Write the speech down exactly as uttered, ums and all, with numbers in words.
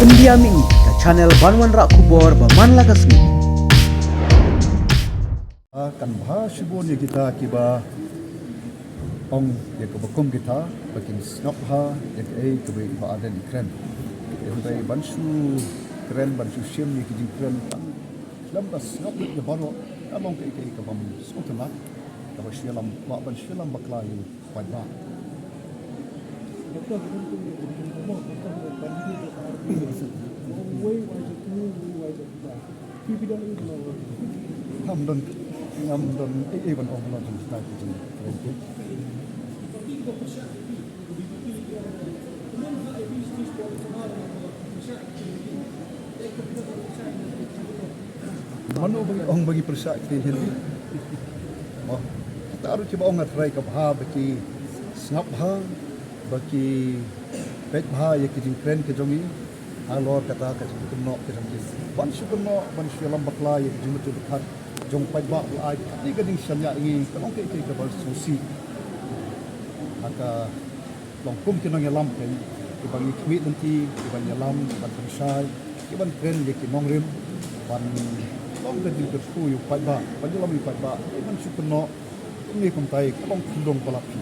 India Mih, ka channel ban wanrah khubor ba man la ka sngi. Ah, kan bha shibun ïa kita kiba ong ïa kaba kum kita ba kin sngap bha ïa kaei kaba i Bah Ardent i kren. Ïa kaei ban shu kren, ban shu shim ïa ki jingkren tang shlem ba sngap lut ïa baroh, ka long kaei kaei kaba sngewtynnat, kaba shu ïalam, ba ban shu ïalam bakla ïa u paidbah. Ngam don, ngam don ei ei ban ong noh jong kita ki jingkren. Mano ba ngi ong ba ngi pyrshah ktien Hindi? Mo, kita ruh kiba ong ha trai ka bha ba ki sngap bha, ba ki peit bha ïa ki jingkren ka jong ngi halor kata ka jingkynnoh ka jong ngi. Ban shu kynnoh, ban shu ïalam bakla ïa ki jingmut jingpyrkhat jong paidbah, ba ai kane ka jingshaniah ïa ngi, ka long kaei kaei kaba sngewsih. Ha ka long kum ki nongïalam, ki, kiba ngi khmih lynti, kiban ïalam, kiban pynshai, kiban kren ïa ki nongrim, ban long ka jingkyrkhu ïa u paidbah, ban ïalam ïa u paidbah, ban shu kynnoh kumne kumtai, ka long khyndew ba la phi.